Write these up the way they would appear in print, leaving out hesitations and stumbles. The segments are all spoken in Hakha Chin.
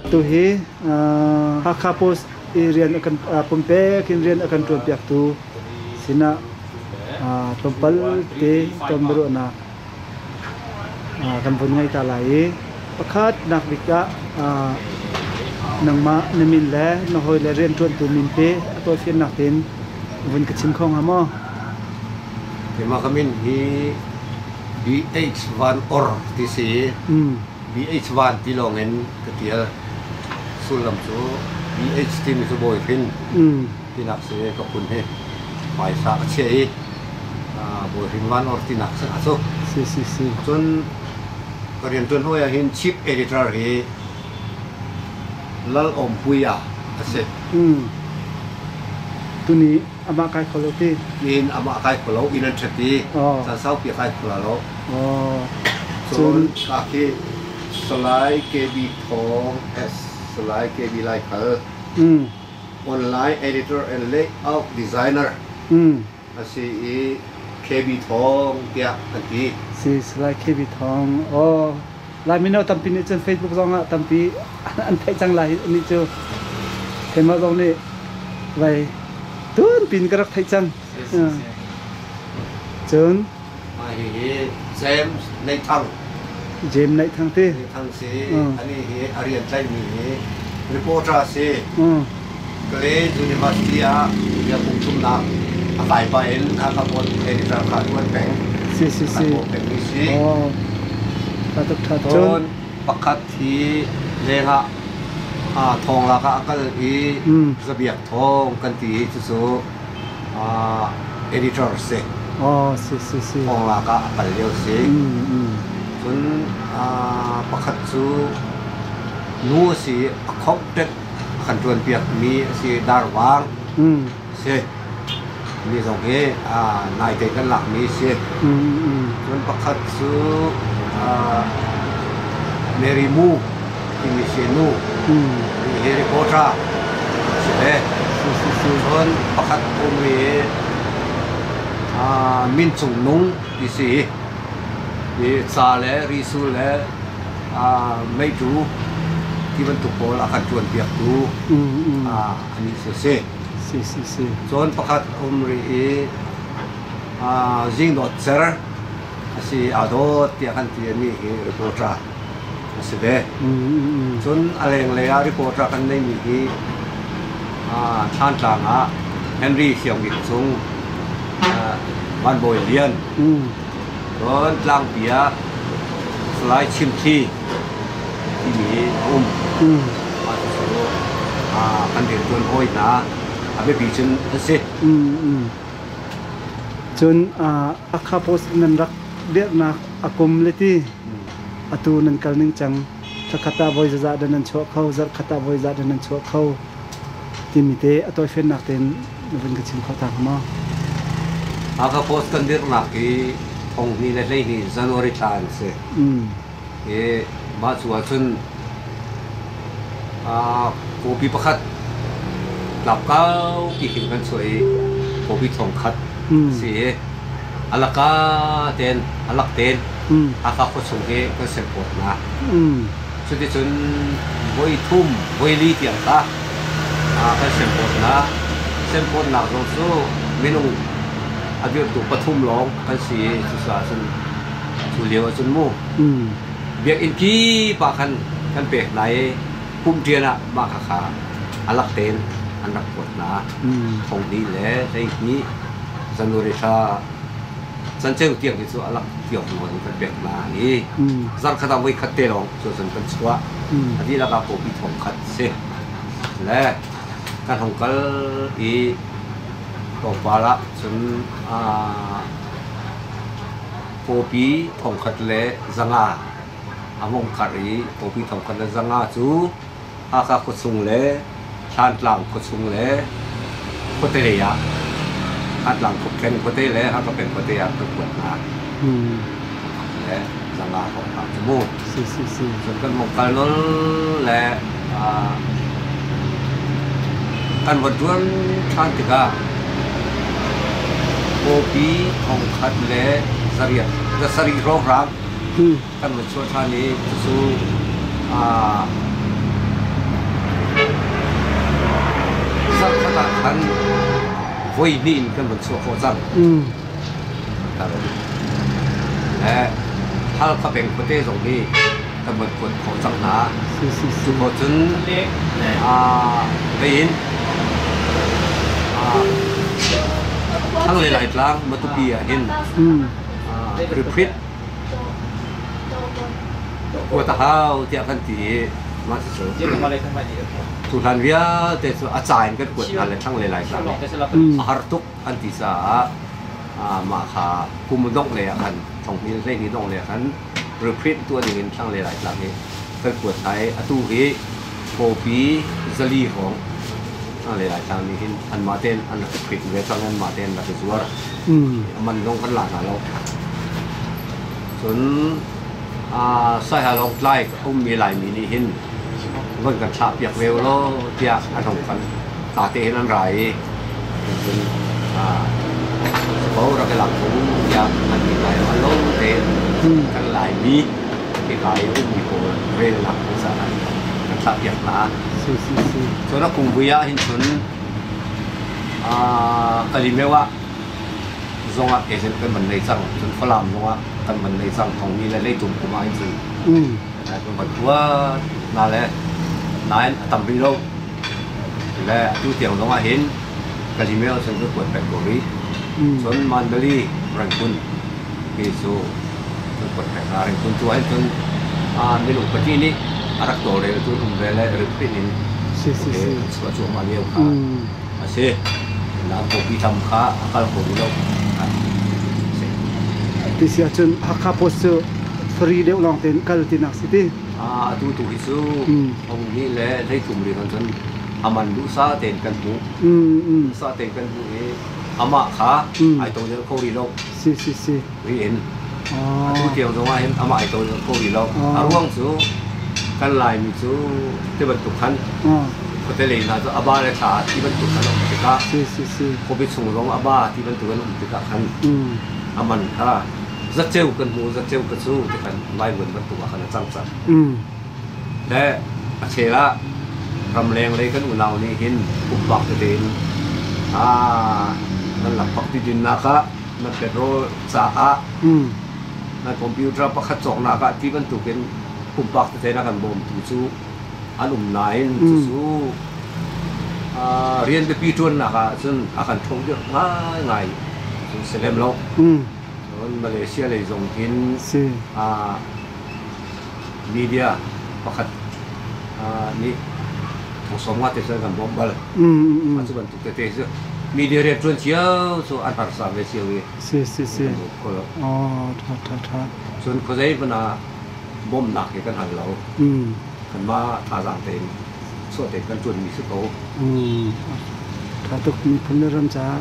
Tu hi Hakha Post i rian a kan pumpek in rian a kan ṭuanpiaktu sinah tlawmpal te ton biaruahnak kan vun ngei ta lai i pakhatnak bik ah nangmah na min le na hawile rianṭuantu min te a tawifiannak tein vun ka chim kho hnga maw? Keimah ka min hi BH Van Or ti si. BH Van ti lawng in ka ṭial. Sullam cu BH timi cu bawi hrin tinak si ka phun hi hmaisa ka chiah i bawi hrin Van Or tinak si cu. Si si si. Cun ka rianṭuan hawi ah hin chief editor hi Lal Awm Puia a si. Tuni amah kai kho lo ti. Nihin amah kai kho lo inn an ṭhet i caan saupi a kai kho la lo. Cun ka khi Salai KB Thawng S. Salai KB Laikhal online editor and layout designer a si i KB Thawng tiah an ti. Si Salai KB Thawng. Oh, Lai mino tampi nih cun Facebook zong ah tampi an theih cang lai nih cu. Keimah zong nih vai tun pin ka rak theih cang. Cun Mah hihi James Neih Thang. James Neih Thang ti. Neih Thang si. Ani hi a rian tlaihmi hi reporter si. Kalay University ah biakung thumnak a kai pah in Hakha Port editor kha tuan peng. Si si si. Peng mi si. Oh. Tha tuk tha tuk. Cun pakhat hi lengah thong lak ah a kal i zabiak thong kan ti i cucu editor si. Oh, si si si. Thonglak ah a kal lio si. Cun pakhat cu nu a si a khomh tet a kan ṭuan piak mi a si Darvang si. Mi zong hi naite kan lak mi si. Cun pakhat cu Mary Mu timi si nu hi reporter si ve. Cun pakhat um i Min Cung Nung ti si i ca le risu le meitu ti bantuk pawl a kan ṭuanpiaktu anih cu a si. Cun pakhat um rih i Zingdawt Cer a si aa dawt tiah kan ti mi hi reporter a si ve. Cun a lenglei ah reporter kan neihmi hi Thlantlang ah Henry Siang Bik Cung, Van Bawi Lian, cun Tlangpi ah Salai Chim Thli timi hi a um. Mah cucu kan rianṭuan hawi hna a biapi cun an si. Cun Hakha Post nan rak dirhnak a kum le ti atu nan kal ning cang thlakhat ah voi zazah dah nan chuah kho zarhkhat ah voi zah dah nan chuah kho timi te a tawifiannak tein na vun ka chim kho ta hnga maw? Hakha Post kan dirhnak hi thong hnih le 12 January thla an si. I mah cu ahcun Kawpi pakhat tlap kaupi khin kan chuah i kawpi thong khat a si i a laka tein a lak tein Hakha khuachung hi kan sempawt hna. Cuticun voi thum, voi li tiang kha kan sempawt hna. Sempawtnak zong cu minung a dirhtu pathum lawng kan si i cucaah cun cu lio ahcun mu Biakinn kip ah khan kan pek hna i pumṭian ah mah khakha a lak tein an rak kuat hna. Thong hnih le 12 January thla canceu tiang hi cu a lak tiang nawn in kan pek hna i zarhkhat ah voikhat te lawng cu cun kan chuah. A dihlak ah pawpi thong khat si. Le kan hong kal i tlawmpal ah cun Pawpi thongkhat le 500 a hung karh i pawpi thongkhat le 500 cu Hakha khuachung le Thlantlang khuachung le khuate lei ah Thantlang khuapeng khuate le Hakha peng khuate ah kan kuat hna. Thongkhat le 500 hrawng hna cu mu. Si si si. Cun kan hung kal nol le kan va ṭuan ṭhan tikah pawpi thongkhat le zariat zasarih hrawnghrang kan van chuah ṭhan i cucu Zarhkhat ah khan voi hnih in kan van chuah khawh cang. Halkha peng khuate zong hi kan van kuat khawh cang hna. Cu khawh cun vei in Thlanglei Laitlang Matupi ah hin reprint kuat a hau tiah kan ti i mah cucu tuhlan vialte cu a ca in kan kuat hna le thlanglei Laitlang nih a har tuk an ti caah mah kha kum dongh lei ah khan thonghmil 12 dongh lei ah khan reprint tuah ding in thlanglei Laitlang hi kan kuat hna i atu hi copy 400 hrawng thlanglei Laitlang nih hin anmah tein an rak i print ve cang anmah tein rak i zuar. A man zong kan la hna lo. Cun Saiha Lawngtlai a ummi Laimi nih hin von kan thlah piak ve ulaw tiah an hong kan ta te hin an ra i cun ko rak i lak ko tiah an ti lai an lo tein kan Laimi hika i ummi pawl relnak caah kan thlah piak hna. Cun a kum vui ah hin cun Kalimeu ah zongah agent kan van nei cang. Cun Falam zongah kan van nei cang. Thongmi le Leitung kum ah hin cun kan van tuah na le nain a tam rih lo. Le atu tiang zongah hin Kalimeu cun kan kuat peng ko rih. Cun Mandalay Rangoon hi cu kan kuat peng hna. Rangoon tu ah hin cun minung pahnih nih a rak tawlrel tu um ve le reprint in chuah cuahmah lio kha a si. Na kawpi tam kha a kal kho rih lo. Ti si ahcun Hakha Post cu free deuh lawng tein kal tinak si ti. Atu tu hi cu thong hnih le 13 ri kan cun aman duhsa tein kan hmuh. Duhsa tein kan hmuh i amah kha ai to deuh kho rih lo. Si si si. Ri in. Atu tiang zong ah hin amah ai to deuh kho rih lo. A ruang cu kan Laimi cu ti bantuk khan khuate lei hna cu a ba le thla ti bantuk khan a um tikah khuapi chung zong a ba ti bantuk an um tikah khan a man kha zaceu kan hmu zaceu ka cu ti khan vaivuan bantuk ah khan a cang cang. Le a chel ah ramleng lei kan unau nih hin pumpak tete in nan lakphak ti dinnak ah nan petrol caah nan computer pakhat cawknak ah ti bantukin pumpak tete na kan bawmtu cu an um nain cucu rian biapi ṭuannak ah cun a kan ṭhawng deuh ngaingai cun si lem lo. Cun Malaysia lei zong hin media pakhat nih thong 50 te cun kan bawmh bal. Mah cu bantuk tete cu media rian ṭuan cio cu an harsa ve cio i Si si si. kan bawm kho lo. Oh, ṭha ṭha ṭha. Cun khuazei hmanh ah bawmhnak hi kan hal lo. Kanmah thazaang tein chuah tein kan ṭuanmi si ko. Ṭha tuk miphun le ram caah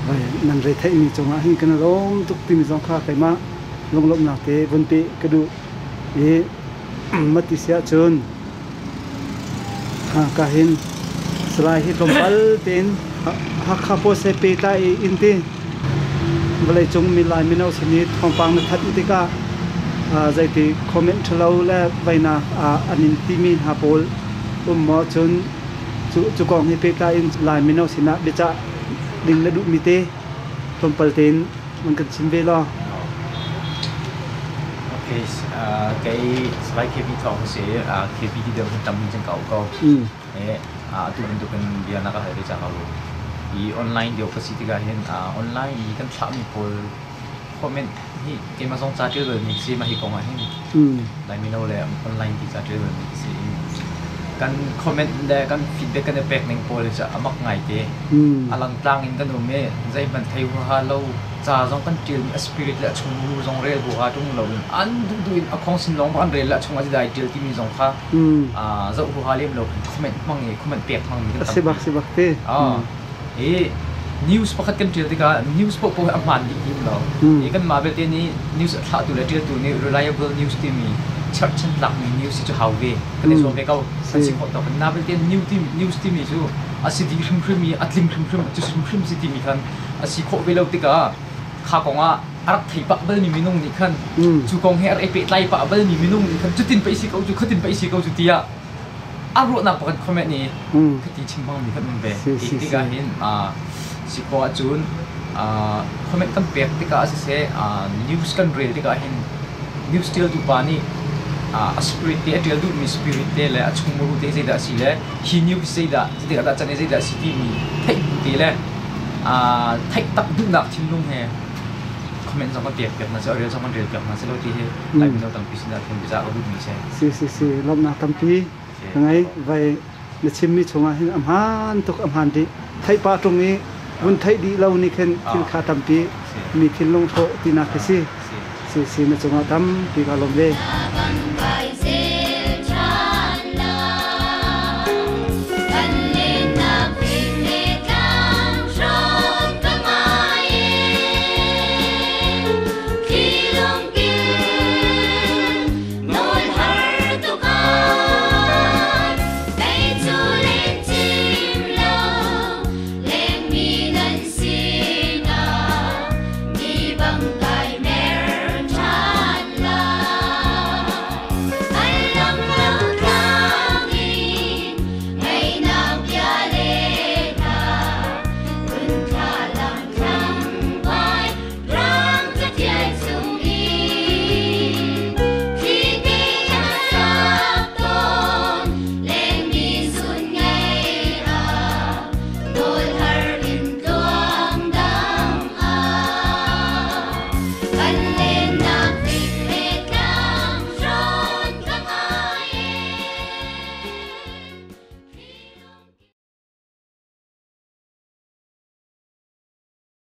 vai nan retheihmi cungah hin kan i lawm tuk timi zong kha keimah lunglawmhnak te vun peh ka duh. I mati si ahcun ka hin Salai hi tlawmpal tein Hakha Post he pehtlai in ti vawleicung mi Lai mino sin i thawngpang na thanh tikah zeiti comment ṭhalo le veinak an in timi hna pawl um maw cun cu kong he pehtlai in Lai mino sinah biacah ding na duhmi te tlawmpal tein man kan chim ve law. Okay, kei Salai KB Thawng ka si. KB ti deuh hin tam hin cang ka ko. Atu bantukin bia na ka hal ve cang ko. I online deuh ka si tikah hin online i kan thlahmi pawl comment hi keimah zong ca ṭial balmi si mah hi kong ah hin Lai mino le online ti ca ṭial balmi ka si i kan comment le kan feedback kan i pek ning pawl cu a mak ngai te. A langtlang in kan um i zeihmanh thei huaha lo ca zong kan ṭialmi a spirit le a chungmuru zong rel huaha ṭung loin an duhduh in a khong sin lawng an rel le a chung ah zeidah ai ṭial timi zong kha zoh huaha lem lo comment hmang i comment pek hmang mi kan tam. Si bak si bak te. I news pakhat kan ṭial tikah news paohpaoh hi a hmaan dih tim lo. I kanmah belte nih news a thlahtu le ṭialtu nih reliable news timi cherhchan tlakmi news hi cu hau ve kan i zuam ve ko. Kan si khawh tawk in. Na belte news timi cu a si dih hrimhrim i a tling hrimhrim cu hrimhrim si timi khan a si khawh ve lo tikah kha kong ah a rak thei pah balmi minung nih khan cu kong he a rak i pehtlai pah balmi minung nih khan cutin pei si ko cu khatin pei si ko cu tiah. A ruahnak pakhat comment i khati chim hmangmi kan um ve. Hi tikah hin si khawh ahcun comment kan pek tikah siseh, news kan rel tikah hin news ṭialtu pa nih a spirit te, a ṭial duhmi spirit te le a chungmuru te zeidah a si le hi news zeidah, zeitikah dah can i zeidah a si timi theih bu te le theih tak duhnak thinlung he comment zong kan pek piak hna seh, a rel zong kan rel piak hna seh law ti hi Lai mino tampi sinah khin biazah ka duhmi si. Si si si, lawmhnak tampi ka ngei. Vai na chimmi chungah hin a hmaan tuk, a hmaan dih. Theih pah ṭung i vun theih dih lo nih khin thil kha tampi mi thinlung hrawh tinak khi si. Si si, na cungah tampi ka lawm ve. Kan